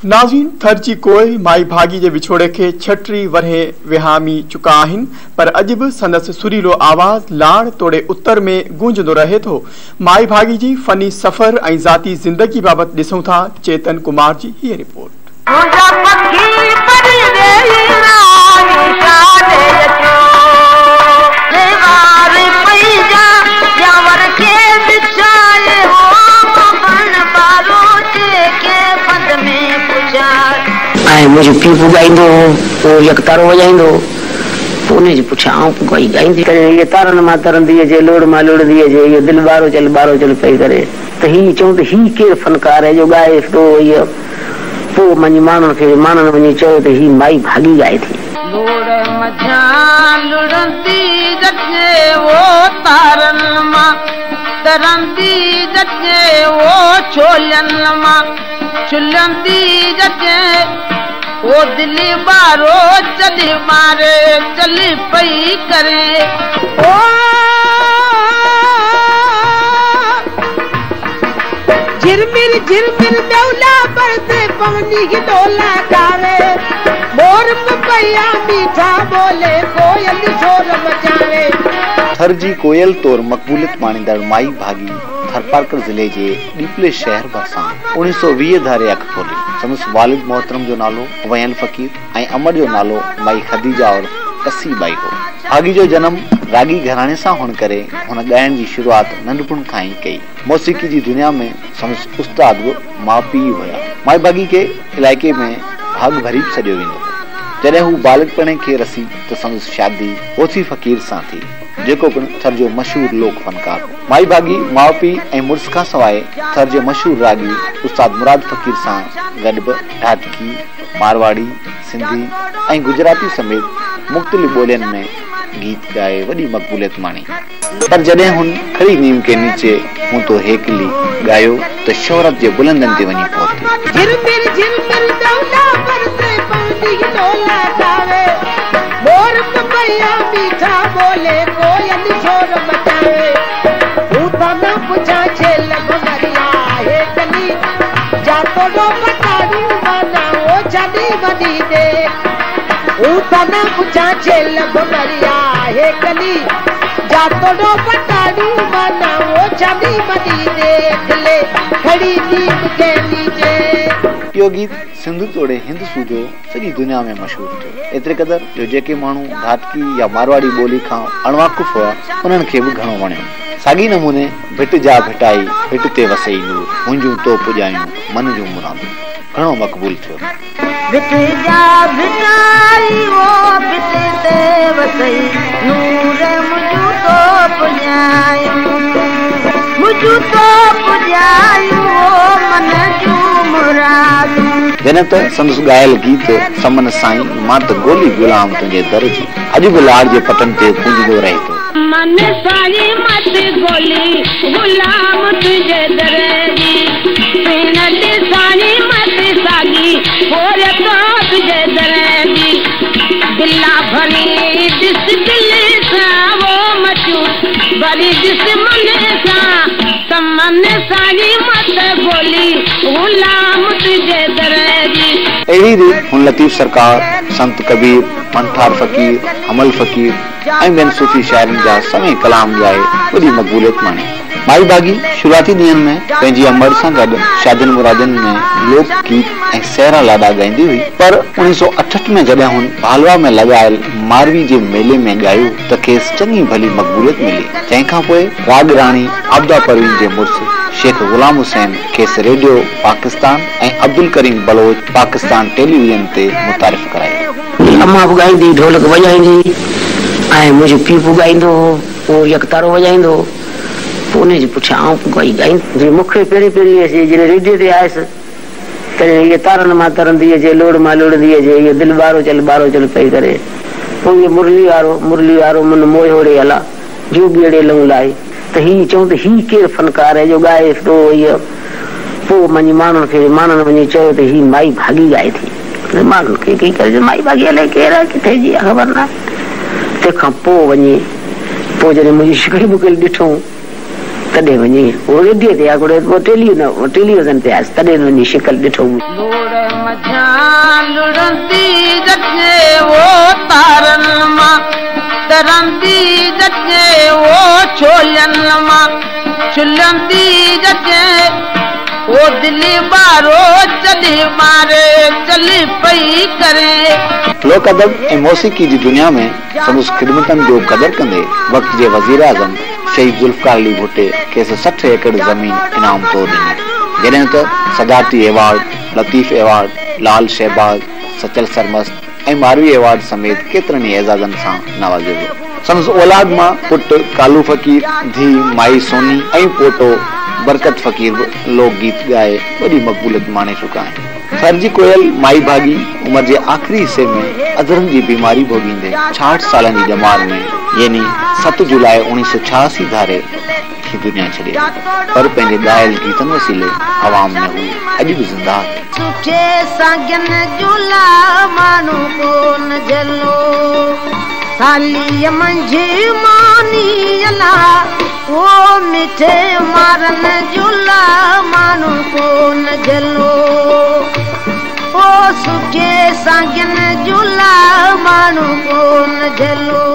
नाज़रीन, थर जी कोयल माई भागी जे विछोड़े खे 36 वरहे विहामी चुका आहिनि, पर अॼु बि संदसि सुरीलो आवाज़ लाड़ तोड़े उत्तर में गूंजंदो रहे थो। माई भागी जी फनी सफ़र ऐं ज़ाती ज़िंदगी बाबति ॾिसूं था चेतन कुमार जी हीअ रिपोर्ट। ऐं मुंहिंजो पीउ ॻाईंदो हो, पोइ यकतारो वॼाईंदो हो, पोइ उन जे पुठियां आउं बि ॻाई ॻाईंदी। इहे तारनि मां तरंदी अचे, लोड़ मां लुड़ंदी अचे, इहो दिलि ॿारो चल ॿारो चल पई करे। त हीअ चऊं त हीअ केरु फनकार आहे जो ॻाए थो इहो? पोइ वञी माण्हुनि खे, माण्हुनि वञी चयो त हीअ माई भागी ॻाए थी। लोड़ मझां लुड़ंदी अचे वो तारनि मां तरंदी अचे वो छोलनि मां छुलंदी अचे ओ दिली बारो चली मारे चली पई करे। ओ झिरमिर झिरमिर दौला बरसे पवनी की डोला गावे, मोर पपैया मीठा बोले कोयल शोर मचावे। थर जी कोयल तौर मक़बूलियत माणींदड़ माई भागी थरपारकर ज़िले जे ॾीपले शहर भरिसां 1920 धारे अखि खोली। संदसि वालिद मोहतरम जो नालो वयल फ़क़ीर ऐं अमर जो नालो माई ख़दीजा और कसी बाई हो। भागी जो जनम रागी घराणे सां हुअण करे हुन ॻाइण जी शुरूआत नंढपण खां ई कई। मौसीक़ी जी दुनिया में संदसि उस्ताद बि माउ पीउ हुया। माई भागी खे इलाइक़े में भाग भरी बि सॾियो वेंदो हो। जॾहिं हू बालिकपणे खे रसी त संदसि शादी होथी फ़क़ीर सां थी, जेको पिणु थर जो मशहूर लोक फनकार हो। माई भागी माउ पीउ ऐं मुड़ुस खां सवाइ थर जे मशहूर रागी उस्ताद मुराद फ़क़ीर सां गॾु बि ढाटकी, मारवाड़ी, सिंधी ऐं गुजराती समेत मुख़्तलिफ़ ॿोलियुनि में गीत ॻाए वॾी मक़बूलियत माणी। पर जॾहिं हुन खड़ी नीम के नीचे हूं तो हेकली ॻायो त शोहरत जे बुलंदनि ते वञी पहुती। झिरमिर झिरमिर दौला बरसे पवनी डोला गावे, मोर पपैया मीठा बोले कोयल शोर मचावे। हूं त न पुछां छेल भमरिया हे कली, जातो पटाड़ू माना ओ छॾी वञी दे। हूं त न पुछां छेल भमरिया हे कली, जातो पटाड़ू माना ओ छॾी वञी देख ले खड़ी नीम के नीचे। इहो गीत सिंधु तोड़े हिंद सूदो सॼी दुनिया में मशहूर थियो। एतिरे क़दर जो जेके माण्हू घाटकी या मारवाड़ी ॿोली खां अणवाक़ुफ़ हुआ उन्हनि खे बि घणो वणियो। साॻी नमूने भिट जा भिटाई भिट ते वसई नूर, मुंहिंजूं तो पुॼायूं मन जूं मुरादूं घणो मक़बूल थियो। भिट जा भिटाई वो भिट ते वसई नूर, मुंहिंजूं तो पुॼायूं मुंहिंजूं तो पुॼायूं ओ मन जूं मुरादूं। जॾहिं त संदसि ॻायल गीत समन साईं मां त गोली ग़ुलाम तुंहिंजे दर जी अॼु बि लाड़ जे पटनि ते गूंजंदो रहे थो। मन साईं मत गोली ग़ुलाम तुंहिंजे दर जी, पिण साईं मत साॻी होर तो तुंहिंजे दर जी, दिला भरी ॾिस दिल सां वो मचू भरी ॾिस मन सां, समन साईं मत गोली ग़ुलाम तुंहिंजे दर जी। अहिड़ी रीति हुन लतीफ़ सरकार, संत कबीर, मंठार फ़क़ीर, हमल फ़क़ीर ऐं ॿियनि सूफ़ी शाइरनि जा सवे कलाम ॻाए वॾी मक़बूलियत माणी। माई भागी शुरूआती ॾींहंनि में पंहिंजी अमड़ सां गॾु शादियुनि मुरादियुनि में लोक गीत ऐं सहरा लाॾा ॻाईंदी हुई, पर 1968 में जॾहिं हुन भालवा में लॻायल मारवी जे मेले में ॻायो त खेसि चङी भली मक़बूलियत मिली। जंहिंखां पोइ राग राणी आबदा परवीन जे मुड़ुसु शेख ग़ुलाम हुसैन खेसि रेडियो पाकिस्तान ऐं अब्दुल करीम बलोच पाकिस्तान टेलीविज़न ते मुतारिफ़ करायो। अम्मा बि ॻाईंदी, ढोलक वॼाईंदी ऐं मुंहिंजो पीउ बि ॻाईंदो हो, पोइ यकतारो वॼाईंदो हो, पोइ उन जे पुठियां आउं बि ॻाई ॻाईंदी। मूंखे पहिरीं पहिरीं अचे जॾहिं रेडियो ते आयुसि तॾहिं इहे तारनि मां तरंदी अचे, लोड़ मां लुड़ंदी अचे, इहो दिलि ॿारो चल ॿारो चल पई करे। पोइ इहो मुरली वारो मन मोहियो रे अला जोगीअड़े लऊं लाए। त हीअ चऊं त हीअ केरु फनकार आहे जो ॻाए थो इहो? पोइ वञी माण्हुनि खे, माण्हुनि वञी चयो त हीअ माई भागी ॻाए थी। माण्हुनि खे कीअं करे माई भागी अलाए केरु आहे, किथे जी आहे ख़बर न आहे। तंहिंखां पोइ वञी पोइ जॾहिं मुंहिंजी शिकल बुकल ॾिठो تڏهن وڃي اهو ريڊيي تي آ پوءِ ٽيليوزن تي آيس، تڏهن وڃي شڪل ڏٺو. لوڙ منجهان لڙندي جچي او تارن مان، ترندي جچي او ڇولين مان، ڇلندي جچي او دلي ٻارو چلي ماري چلي پئي ڪري. لوڪ ادب ऐं मौसीक़ी जी दुनिया में संदसि ख़िदमतुनि जो क़दर कंदे वक़्त जे वज़ीर आज़म शहीद ज़ुल्फ़िकार अली भुट्टे खेसि 60 एकड़ ज़मीन इनाम तौर ॾिनी, जॾहिं त सदारती अवार्ड, लतीफ़ अवार्ड, लाल शहबाज़, सचल सरमस्त ऐं मारवी अवार्ड समेत केतिरनि ई एज़ाज़नि सां नवाज़ियो वियो। संदसि औलाद मां पुटु कालू फ़क़ीर, धीउ माई सोनी ऐं पोटो बरकत फ़क़ीर बि लोक गीत ॻाए वॾी मक़बूलियत माणे चुका आहिनि। थर जी कोयल माई भागी उमिरि जे आख़िरी हिसे में अधरंग जी बीमारी भोगींदे 66 सालनि जी ॼमार में यानी 7 जुलाई 1986 धारे ही दुनिया छॾी वई, पर पंहिंजे ॻायल गीतनि वसीले अवाम में हू अॼु बि ज़िंदा आहे। सुठे साॻियन झूला माण्हू कोन झलो, थालीअ मंझि मानी अला, ओ मिठे मारन झूला माण्हू कोन झलो, ओ सुठे साॻियन झूला माण्हू कोन झलो।